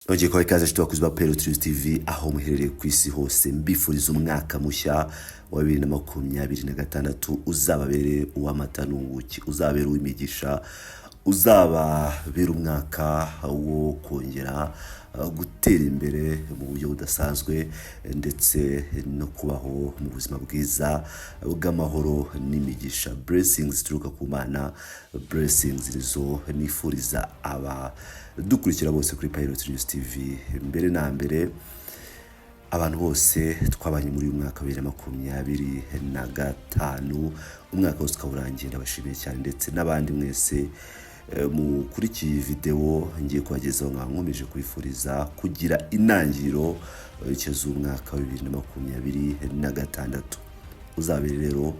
Nongeye kubaha ikaze nshuti bakunzi ba Peretrius TV aho muherereye ku isi hose, mbifuriza umwaka mushya wa 2026 uzababere uw'amata n'ubuki, uzabere uw'imigisha, uzababera umwaka wo kongera gutera imbere mu buryo budasanzwe ndetse no kubaho mu buzima bwiza bw'amahoro n'imigisha. Blessings zituruka ku Mana, blessings nizo nifuriza abadukurikira bose kuri Pilot News TV. Mbere na mbere, abantu bose twabanye muri uyu mwaka wa 2025, umwaka wose ukaba urangiye, ndabashimiye cyane, ndetse n'abandi mwese mukurikiye iyi videwo ngiye kubagezaho, nkaba nkomeje kwifuriza kugira intangiriro z'umwaka wa 2026. Uzabere rero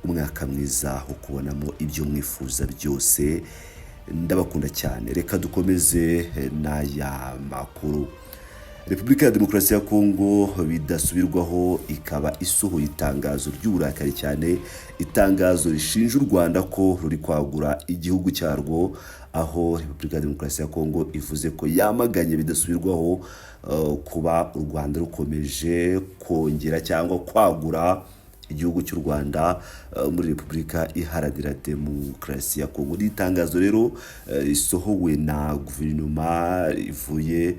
umwaka mwiza wo kubonamo ibyo mwifuza byose. Ndabakunda cyane. Reka dukomeze n'aya makuru. Repubulika ya Demokarasi ya Kongo bidasubirwaho ikaba isohoye itangazo ry'uburakari cyane, itangazo rishinja u Rwanda ko ruri kwagura igihugu cyarwo, aho Repubulika ya Demokarasi ya Kongo ivuze ko yamaganye bidasubirwaho kuba u Rwanda rukomeje kongera cyangwa kwagura igihugu cy'u Rwanda muri Repubulika Iharanira Demokarasi ya Kongo. Ni itangazo rero risohowe na guverinoma, rivuye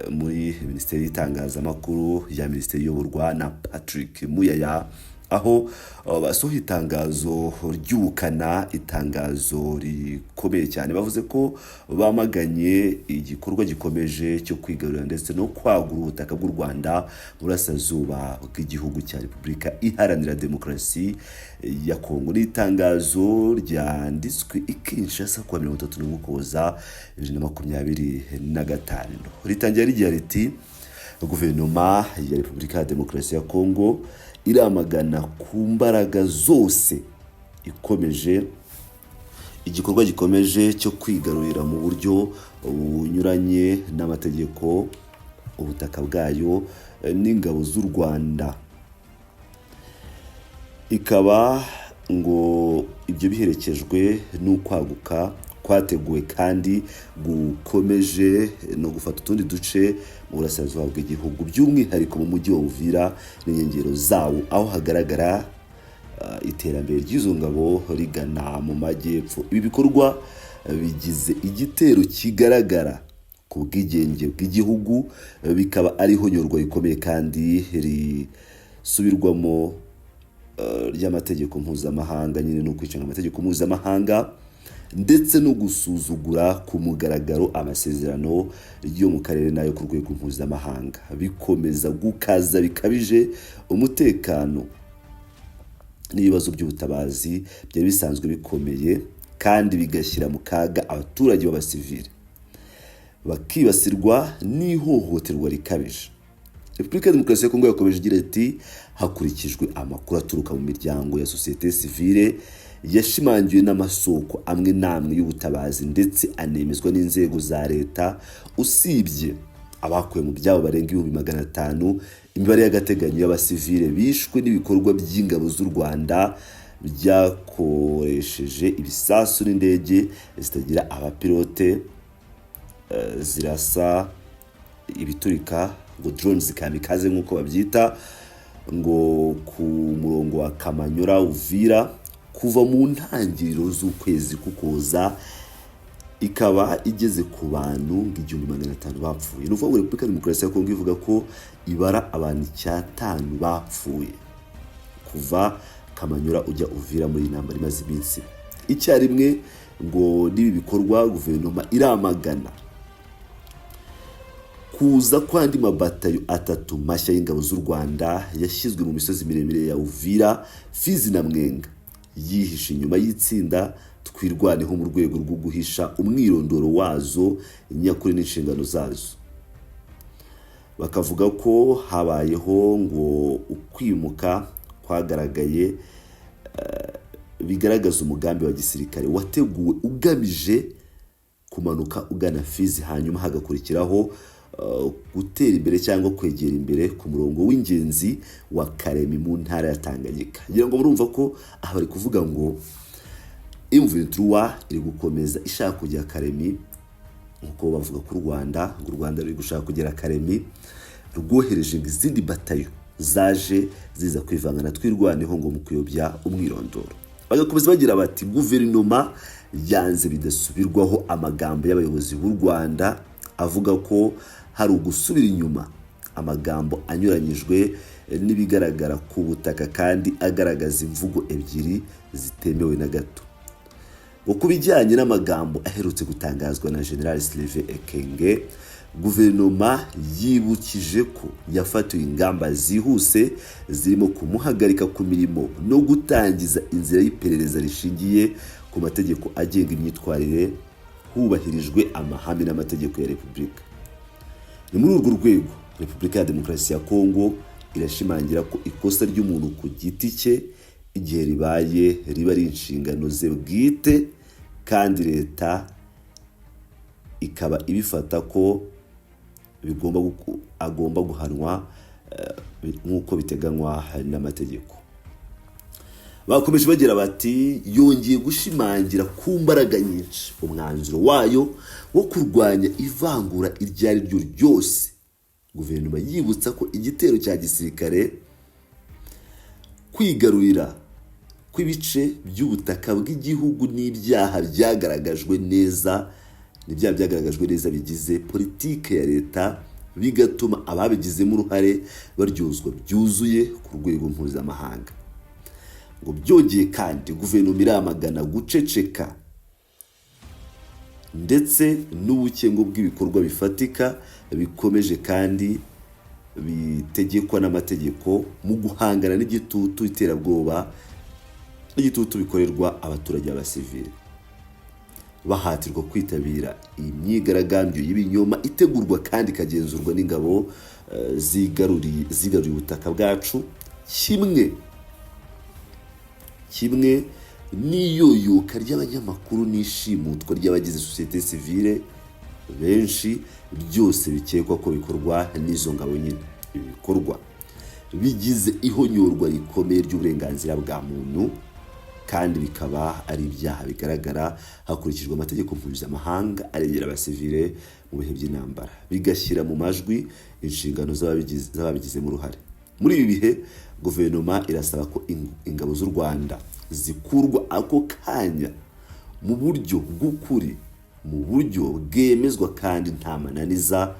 muri Minisiteri y'itangazamakuru ya minisiteri iyoborwa na Patrick Muyaya, aho basohoye itangazo ry'ubukana, itangazo rikomeye cyane. Bavuze ko bamaganye igikorwa gikomeje cyo kwigarurira ndetse no kwagura ubutaka bw'u Rwanda mu burasirazuba bw'igihugu cya Repubulika Iharanira Demokarasi ya Kongo. Ni itangazo ryanditswe i Kinshasa kuwa 31 Ukuboza 2025. Ritangira rigira riti: "Guverinoma ya Repubulika ya Demokarasi ya Kongo iramagana ku mbaraga zose ikomeje igikorwa gikomeje cyo kwigarurira mu buryo bunyuranye n'amategeko ubutaka bwayo n'ingabo z'u Rwanda." Ikaba ngo ibyo biherekejwe n'ukwaguka kwateguwe kandi gukomeje no gufata utundi duce mu burasirazuba bw'igihugu, by'umwihariko mu mujyi wa Uvira n'inkengero zawo, aho hagaragara iterambere ry'izo ngabo rigana mu majyepfo. Ibi bikorwa bigize igitero kigaragara ku bwigenge bw'igihugu, bikaba ari ihonyorwa rikomeye kandi risubirwamo ry'amategeko mpuzamahanga, nyine no kwicanga amategeko mpuzamahanga ndetse no gusuzugura ku mugaragaro amasezerano yo mu karere n'ayo ku rwego mpuzamahanga, bikomeza gukaza bikabije umutekano n'ibibazo by'ubutabazi byari bisanzwe bikomeye, kandi bigashyira mu kaga abaturage b'abasivili bakibasirwa n'ihohoterwa rikabije. Repubulika ya Demokarasi ya Kongo yakomeje igira iti: "Hakurikijwe amakuru aturuka mu miryango ya sosiyete sivile, yashimangiwe n'amasoko amwe n'amwe y'ubutabazi ndetse anemezwa n'inzego za leta, usibye abakuwe mu byabo barenga 500,000, imibare y'agateganyo y'abasivile bishwe n'ibikorwa by'ingabo z'u Rwanda byakoresheje ibisasu n'indege zitagira abapilote zirasa ibiturika, ngo drones kamikaze nk'uko babyita, ngo ku murongo wa Kamanyora Uvira kuva mu ntangiriro z'ukwezi k'Ukuboza, ikaba igeze ku bantu ngo 1500 bapfuye." Ni ukuvuga ngo Repubulika ya Demokarasi ya Kongo ivuga ko ibara abantu 500 bapfuye kuva Kamanyura ujya Uvira muri iyi ntambara imaze iminsi. Icyarimwe ngo n'ibi bikorwa, guverinoma iramagana kuza kw'andi mabatayo atatu mashya y'ingabo z'u Rwanda yashyizwe mu misozi miremire ya Uvira, Fizi na Mwenga, yihishe inyuma y'itsinda Twirwaneho mu rwego rwo guhisha umwirondoro wazo nyakuri n'inshingano zazo. Bakavuga ko habayeho ngo ukwimuka kwagaragaye bigaragaza umugambi wa gisirikare wateguwe ugamije kumanuka ugana Fizi, hanyuma hagakurikiraho gutera imbere cyangwa kwegera imbere ku murongo w'ingenzi wa Karemi mu ntara ya Tanganyika. Ngira ngo murumva ko aha bari kuvuga ngo M23 iri gukomeza ishaka kujya Karemi. Nk'uko bavuga ko u Rwanda, ngo u Rwanda ruri gushaka kugera Karemi, rwohereje ngo izindi batayo zaje ziza kwivanga na Twirwaneho ngo mu kuyobya umwirondoro. Bagakomeza bagira bati: "Guverinoma yanze bidasubirwaho amagambo y'abayobozi b'u Rwanda avuga ko hari ugusubira inyuma, amagambo anyuranyijwe n'ibigaragara ku butaka kandi agaragaza imvugo ebyiri zitemewe na gato." Ngo ku bijyanye n'amagambo aherutse gutangazwa na General Sylvain Ekenge, guverinoma yibukije ko yafatiwe ingamba zihuse zirimo kumuhagarika ku mirimo no gutangiza inzira y'iperereza rishingiye ku mategeko agenga imyitwarire, hubahirijwe amahame n'amategeko ya Repubulika. Ni muri urwo rwego, Repubulika ya Demokarasi ya Kongo irashimangira ko ikosa ry'umuntu ku giti cye, igihe ribaye, riba ari inshingano ze bwite, kandi leta ikaba ibifata ko bigomba agomba guhanwa nk'uko biteganywa n'amategeko. Bakomeje bagira bati: "Yongeye gushimangira ku mbaraga nyinshi umwanzuro wayo wo kurwanya ivangura iryo ari ryo ryose. Guverinoma yibutsa ko igitero cya gisirikare, kwigarurira kw'ibice by'ubutaka bw'igihugu n'ibyaha byagaragajwe neza, n'ibyaha byagaragajwe neza bigize politike ya leta, bigatuma ababigizemo uruhare baryozwa byuzuye ku rwego mpuzamahanga." Ngo byongeye kandi, guverinoma iramagana guceceka ndetse n'ubukengo bw'ibikorwa bifatika bikomeje kandi bitegekwa n'amategeko mu guhangana n'igitutu, iterabwoba n'igitutu bikorerwa abaturage b'abasivili, bahatirwa kwitabira imyigaragambyo y'ibinyoma itegurwa kandi ikagenzurwa n'ingabo zigaruriye ubutaka bwacu, kimwe n'iyoyoka ry'abanyamakuru n'ishimutwa ry'abagize sosiyete sivile benshi, byose bikekwa ko bikorwa n'izo ngabo nyine. Ibi bikorwa bigize ihonyorwa rikomeye ry'uburenganzira bwa muntu kandi bikaba ari ibyaha bigaragara hakurikijwe amategeko mpuzamahanga arengera abasivile mu bihe by'intambara, bigashyira mu majwi inshingano z'ababigizemo uruhare. Muri ibi bihe, guverinoma irasaba ko ingabo z'u Rwanda zikurwa ako kanya mu buryo bw'ukuri, mu buryo bwemezwa kandi nta mananiza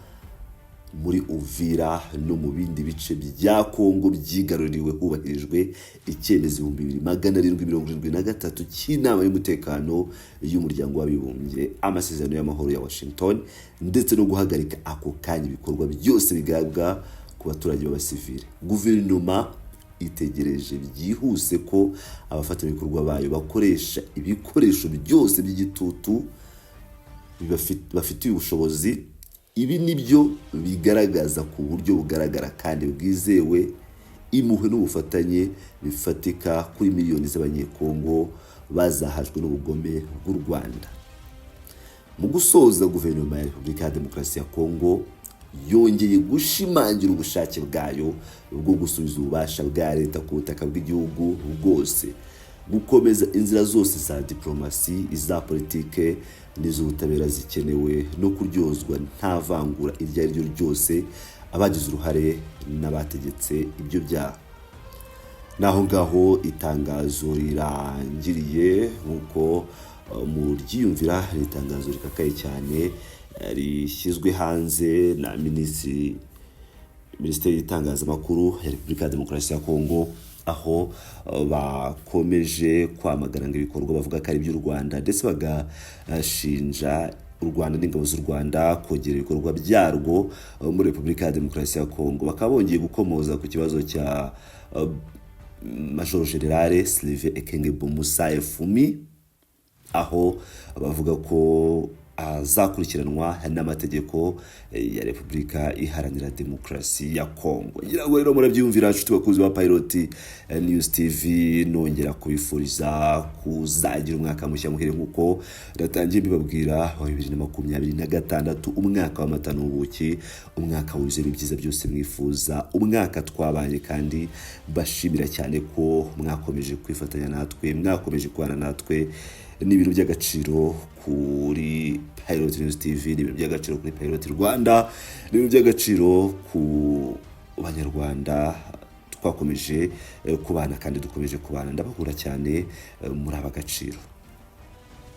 muri Uvira no mu bindi bice bya Kongo byigaruriwe, hubahirijwe icyemezo 2773 cy'Inama y'Umutekano y'Umuryango w'Abibumbye, amasezerano y'amahoro ya Washington, ndetse no guhagarika ako kanya ibikorwa byose bigabwa ku baturage b'abasivile. Guverinoma itegereje byihuse ko abafatanyabikorwa bayo bakoresha ibikoresho byose by'igitutu bafitiye ubushobozi. Ibi ni byo bigaragaza ku buryo bugaragara kandi bwizewe impuhwe n'ubufatanye bifatika kuri miliyoni z'Abanyekongo bazahajwe n'ubugome bw'u Rwanda. Mu gusoza, guverinoma ya Repubulika ya Demokarasi ya Kongo yongeye gushimangira ubushake bwayo bwo gusubiza ububasha bwa leta ku butaka bw'igihugu bwose, gukomeza inzira zose za diplomasi, iza politike n'iz'ubutabera zikenewe, no kuryozwa nta vangura iryo ari ryo ryose abagize uruhare n'abategetse ibyo byaha. Naho ngaho itangazo rirangiriye. Nk'uko muryiyumvira, ni itangazo rikakaye cyane, rishyizwe hanze na Minisiteri y'Itangazamakuru ya Repubulika ya Demokarasi ya Kongo, aho bakomeje kwamagana ngo ibikorwa bavuga ko ari iby'u Rwanda, ndetse bagashinja u Rwanda n'ingabo z'u Rwanda kongera ibikorwa byarwo muri Repubulika ya Demokarasi ya Kongo. Bakaba bongeye gukomoza ku kibazo cya Major General Sylvain Ekenge Bomusa Efumi, aho bavuga ko azakurikiranwa n'amategeko ya Repubulika Iharanira Demokarasi ya Kongo. Ngira ngo rero murabyiyumvira, nshuti bakunzi ba Pilot News TV. Nongera kubifuriza kuzagira umwaka mushya muhire, nk'uko natangiye mbibabwira, wa 2026, umwaka w'amata n'ubuki, umwaka wuzuyemo ibyiza byose mwifuza, umwaka twabanye kandi mbashimira cyane ko mwakomeje kwifatanya natwe, mwakomeje kubana natwe. Ni ibintu by'agaciro kuri Pilot News TV, ni ibintu by'agaciro kuri Pilot Rwanda, ni ibintu by'agaciro ku Banyarwanda twakomeje kubana kandi dukomeje kubana. Ndabahura cyane, muri ab'agaciro.